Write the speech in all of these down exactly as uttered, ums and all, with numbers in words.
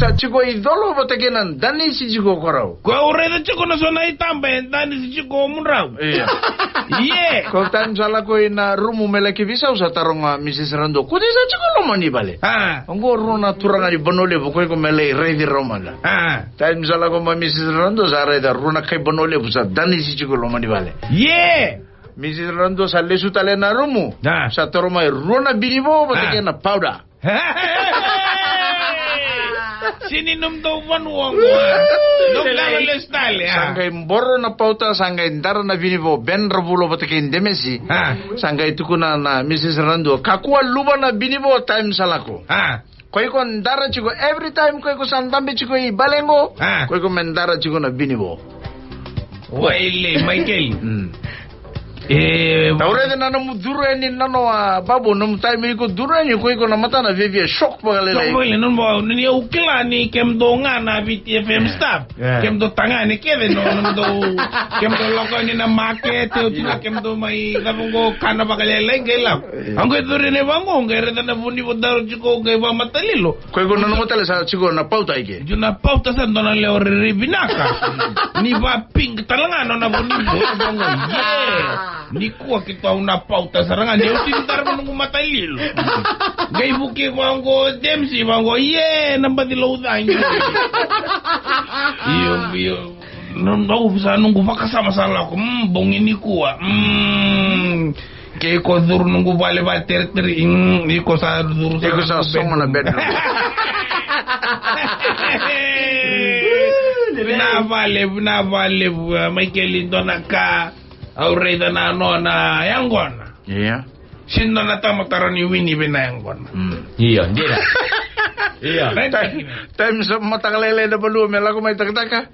Sa tiko i colo vata kei na danisi tiko ko rau. Ko au raica tiko na so na itaba e danisi tiko o mudrau. Ia. Ia. Ko taim sa lako i na rumu me laki visau sa taroga Misis Rado. Ko ni sa tiko loma ni vale. A. Oqo rua na turaga ni Vanua Levu ko iko me lai raici rau mada. A. Taim sa lako ma Misis Rado sa raica rua na kai Vanua Levu sa danisi tiko loma ni vale. Ia. Misis Rado sa lesu tale na rumu. A. Sa toro mai rua na bini vo vata kei na pauda. Sini nomudou vanua oqo. Dou qai lesu tale, a. Sa qai boro na pauta, sa qai dara na vinivo, ben ra vulo vata kei demesi. A. Sa qai tukuna na Misis Rado, kakua luva na vinivo taim sa lako. A. Ko iko dara tiko, every time ko iko sa dabe tiko i bale qo, a, ko iko me dara tiko na vinivo. Waile, Maikeli. Mm. E, au raica na nomu curu yani na noa, a, babu, nomu taimi iko curu yani, ko iko na matana viavia shock vakalailai. Shock vakalailai, nomu, ni au kila ni kemudou ga na Viti F M staff. Yeah. Kemudou tagane kece, no, nomudou, kemudou lako yani na makete, o tiko kemudou mai cava qo kana vakalailai qai lako. Yeah. Au qai curu yani vaqo, qai raica na vunivo daro tiko, qai vakamatalilo. Ko iko nanuma tale sa tiko na pauta i ke. Dua na pauta sa dua na lewa rairai vinaka. Ni va pink tale ga nona vunivo. Ia. Nikua keitou na pauta sara ga ni au sini dara na noqu matalilo. Qai vuki vaqo, James vaqo, ia, na baci lou cagi. Io, io. Noqu sa noqu vakasama sa lako, mm, bogi nikua. Mm. Ke iko curu noqu vale vakateretere, mm, iko sa curu sa, iko sa noqu sogo na bedroom. Vinaka vakalevu, vinaka vakalevu, a, Maikeli, dua na ka au raica na nona yaqona. Ia. Sini nona tamata rawa ni wini vei na yaqona. Mm. Io, dina. Io. Right. Taim, taim sa mataka lailai na vanua me lako mai takataka.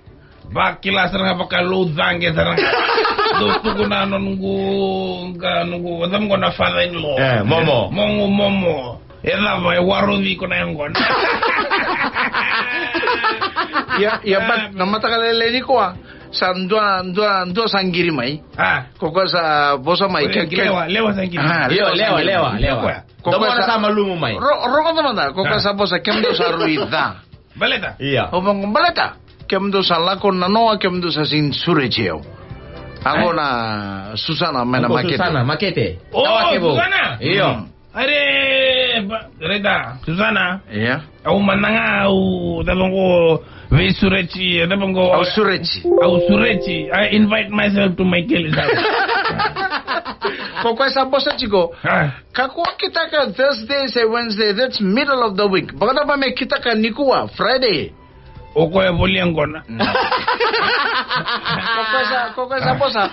Vakila sara ga vakaloucaqe sara ga. Dou tukuna noqu, qa noqu, o cava qo na father-in-law. E, momo. Moqu momo. E cava e waroci iko na yaqona. Ia, ia, but na mataka lailai nikua sa dua, dua, dua sa qiri mai. A. Ko koya sa vosa mai. Ke, ke lewa, lewa sa qiri. A, io, lewa, lewa, lewa. Ko koya sa malumu mai. Ro, rogoca mada, ko koya sa vosa, kemudou sa rui ca. Baleta? Ia. Au vaqo, baleta. Kemudou sa lako na noa, kemudou sa sini sureti au. Qo na Susana mai na makete. Susana, makete. O, Susana. Io. Mm. Are, ba, reda, Susana. Ia. Au mada ga, au, cava qo, veisureti, cava qo. Au sureti. Au sureti. I invite myself to Maikeli's house. Ko koya sa vosa tiko. A. Kakua kitaka Thursday se Wednesday, that's middle of the week. Vakacava me kitaka nikua, Friday? O koya voli yaqona. Mm. Ko koya sa, ko koya sa vosa.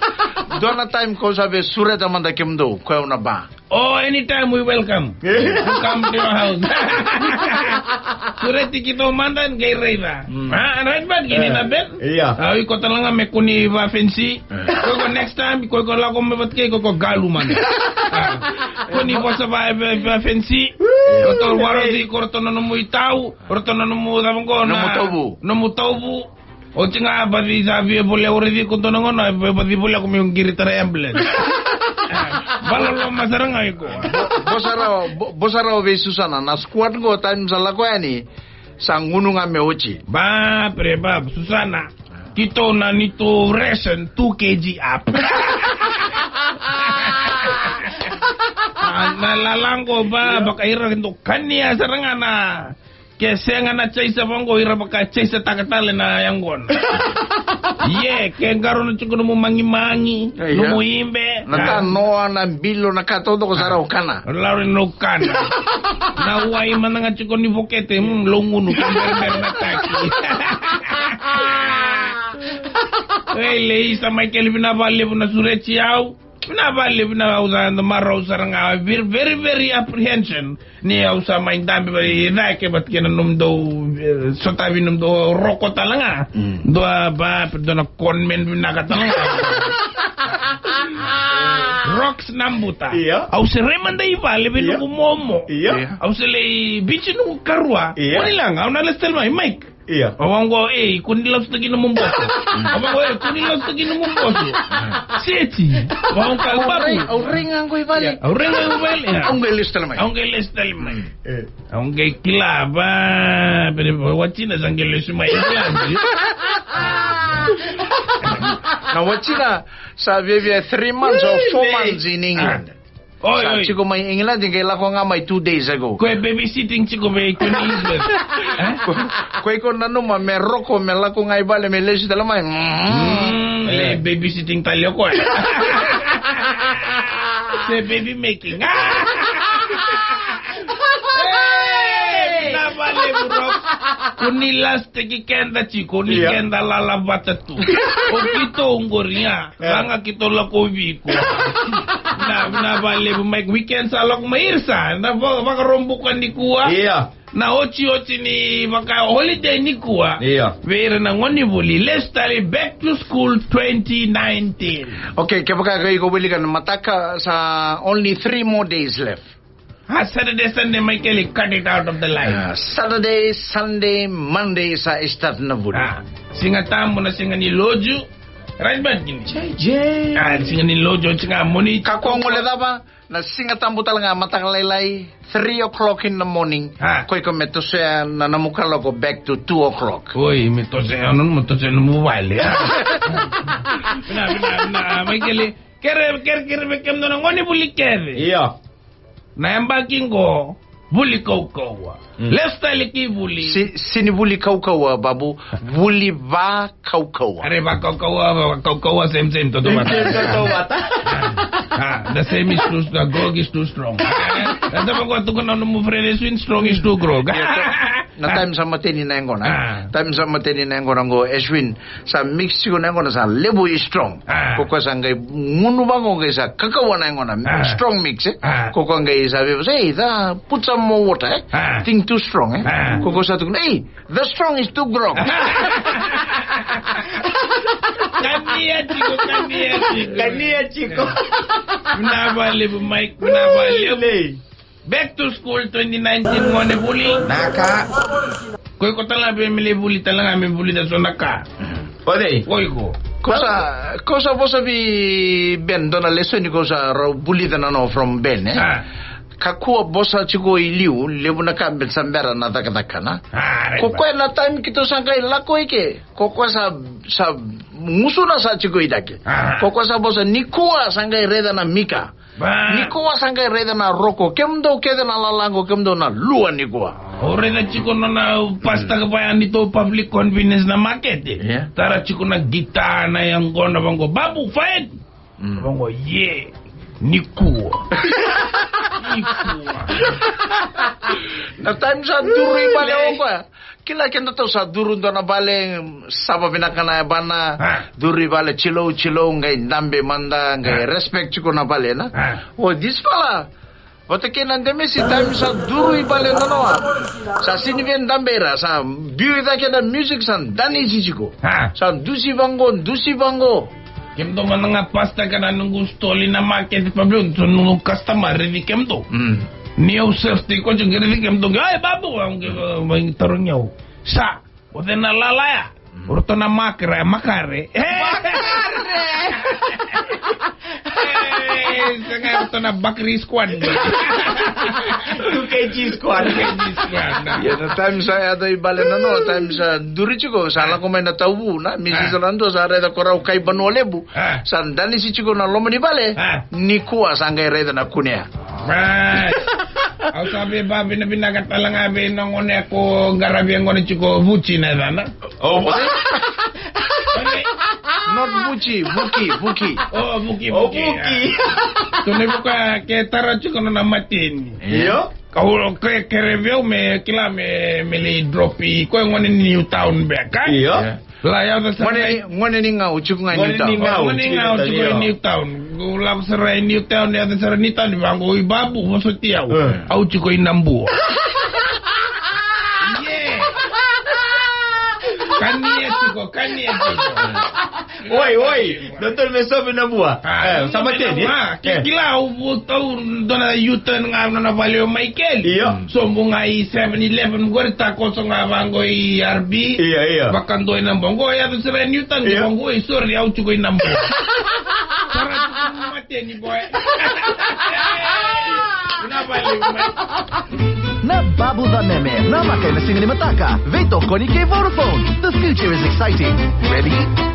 Dua na time ko sa via sureta mada kemudou, koya au na ba. Oh, anytime we welcome. You come to your house. Sureti keitou mada qai raica. Mm. A, right, but kini na ben. Ia. A, iko tale ga me kua ni vafenisi. Ko iko next time, ko iko lako mai vata kei iko, ko galu mada. A, kua ni vosa va, va, vafenisi. Ko ratou waroci iko, ratou na nomu itau, ratou na nomu cava qo na nomu tauvu. Nomu tauvu. Oti ga baci sa via volea, o raici iko dua na gauna, baci volea ko mai qiri tara ambulance. A, vakaloloma sara ga iko. Bo-, vosa rawa, bo-, vosa rawa vei Susana, na squad qo time sa lako yani. Sa gunu ga me oti. Ba, pre, ba, Susana. Keitou na neitou ration two K G up. A, na lala qo ba, vaka ira dau kania sara ga na, ke sega na chaser vaqo, ira vaka chaser taka tale na yaqona. Ia, ke qarauna tiko nomu magimagi, nomu ibe. Na tanoa, na bilo, na ka taucoko sa rau kana. Lauri no kana. Na wai mada ga tiko ni vokete, mm, lou gunu, ke berebere na taki. Ei, leisa Maikeli, vinaka vakalevu na sureti au. Vinaka vakalevu, vinaka, au sa da marau sara ga, very, very, very apprehension. Ni au sa mai dabe vei cake vata kei na nomudou, e, sotavi nomudou roko tale ga. Mm. Dua ba, dua na con man vinaka tale ga. Rocks Nabuta. Ia. Au se rai mada i vale vei noqu momo. Ia. Au se lai Viti noqu karua. Ia. Kua ni laga, au na lesu tale mai, Mike. Ia. Au vaqo, ei, ko ni lasutaki na mo boso. Au vaqo, ei, ko ni lasutaki na mo boso. Seti. Au vaqo, au babu. Rai, au rai ga qo i vale. Au rai ga qo i vale. Au qai lesu tale mai. Au qai lesu tale mai. E. Au qai kila, ba, pere, watina sa qai lesu mai England. Na watina sa viavia three months or four months in England. Oi, sa oi. Tiko mai England, qai lako ga mai two days ago. Ko e babysitting tiko vei iko ni England. Eh? Ko, ko iko nanuma me roko, me lako ga i vale, me lesu tale mai. Mm, le babysitting tale o koya. Se baby making. Hey! Na vale, bro. Ko ni last Teki keda tiko ni keda lala vata tu. O keitou qori ga, ga keitou lako vei iko. Na, na valevu mai weekend sa lako mai ira sa na va-, vakarobuka nikua. Ia. Na otioti ni vaka holiday nikua. Ia. Vei ira na gone ni vuli, lesu tale back to school twenty nineteen. Okay, kevaka ka iko wilika na mataka sa only three more days left. Ah, Saturday, Sunday, Michael, cut it out of the life. Ah, Saturday, Sunday, Monday sa start na vuli. Ah, Siga Tabu na siga ni loju. Right, but kini. J J. Ah, siga ni loju, siga moni. Kakua gole cava, na Siga Tabu tale ga mataka lailai, three o'clock in the morning. Ah. Ko iko me tosoya na nomu kaloko back to two o'clock. Oi, me tosoya, no, me tosoya na nomu vale. Ah. Vina, vina, vina, Michael, kere, kere, kere, me kemudou na gone vuli kece. Ia. Na yabaki qo, vuli kaukauwa. Mm. Lesu tale ki vuli. Si, sini vuli kaukauwa, babu. Vuli vakaukauwa. Are vakaukauwa, vakaukauwa, same, same, toto vata. Same, toto vata. Ah, the same is too, the grog is too strong. Ah, the same, ko tukuna na nomu friend, swing strong is too grog. Na time sa mateni na yaqona. Ah. Time sa mateni na yaqona qo, Ashwin, sa mix tiko na yaqona sa levu i strong. Ah. Ko koya sa qai gunu vaqo qai sa kakauwa na yaqona. Ah. Strong mix, eh? Ah. Ko koya qai sa veva sa, "Hey, the, put some more water, eh? Ah. Thing too strong, eh?" Ah. Ko koya sa tukuna, "Hey, the strong is too grog." Kania tiko, kania tiko. Kania tiko. Vinaka vakalevu, Mike, vinaka vakalevu. Lei. Back to school twenty nineteen, gone vuli. Naka. Ko iko tale ga vei me lai vuli tale ga me vulica so na ka. O cei? Ko iko. Ko sa, ko sa vosa vei Ben, dua na lesoni ko sa rau vulica na no from Ben, eh? Ah. Kakua vosa tiko i liu, levu na ka Ben sa bera na cakacaka na. Ah, right. Ko koya na time keitou sa qai lako i ke. Ko koya sa, sa gusuna sa tiko i dake. Ah. Ko koya sa vosa nikua sa qai raica na mika. Ba. Nikua sa qai raica na roko, kemudou kece na lala qo, kemudou na lua nikua. O raica tiko nona pasta ka vaya ni tou public convenience na makete. Yeah. Tara tiko na gita na yaqona vaqo, "Babu, fight!" Mm. Vaqo, "Ye, nikua." Nikua. Na time sa duru i vale o koya. Kila kedatou sa duru dua na vale, sava vinaka na yabana, ah, duru i vale, tilou, tilou, qai dabe mada, qai, ah, respect tiko na vale na. Ah. O this fella, vata kei na demesi, time sa duru i vale na noa. Sa sini via dabe ira, sa biu i cake na music, sa danisi tiko. Ah. Sa dusi vaqo, dusi vaqo. Kemudou mada ga pasta ka na noqu stall i na market, public, so noqu customer, raici kemudou. Mm. Ni au serve tiko, qai raici kemudou, "Ai, babu," au qai, uh, mai tarogi au. "Sa, o cei na lala ya?" Mm. "O ratou na makare, makare." Makare! Eh, sa qai o ratou na bakri squad. Two K G squad. Two K G squad, na. Ia, na time sa yaco i vale na noa, time sa duri tiko, sa lako mai na tauvu, na misi, ah, sa na dua sa raica ko rau kai vanua levu. Ah. Sa danisi tiko na loma ni vale. Ah. Nikua sa qai raica na kunea. Right. Au sa via vakavinavinaka tale ga vei na gone ko qaravi yaqona tiko, Vuci na yacana. Oh, what? Not Vuci, Vuki, Vuki. Oh, Vuki, oh, Vuki. Vuki. Ah. Tukuna vei koya ke tara tiko na nona mateni. Io. Kau ke, kere vei au me kila me, me lai drop i koya gone ni Newtown beka. Io. Io. La yaco sara. Gone ni, gone ni Gau, tiko ga i Newtown. Gone ni Gau, tiko i Newtown. Au lako sara i Newtown, yaco sara i Newtown, vaqo, "Oi babu, vosoti au." Eh. "Au tiko i Nabua." Yeah. Kania tiko, kania tiko. Oi, oi. Dodonu me sovi na bua. Ah, eh, sa mateni. Ah, ke kila, au, au dua na U-turn ga na vale o Michael. Io. Sobu ga i Seven Eleven qori, takoso ga vaqo i R B. Io, io. Vakadua i na bua qo, yaco sara i U-turn, io, vaqo, i sori, au tiko i na bua. Sara tiko mateni boy. Na vale mai. Na Babu Vameme, na maka ena siga ni mataka. Veitokoni kei Vodafone. The future is exciting. Ready?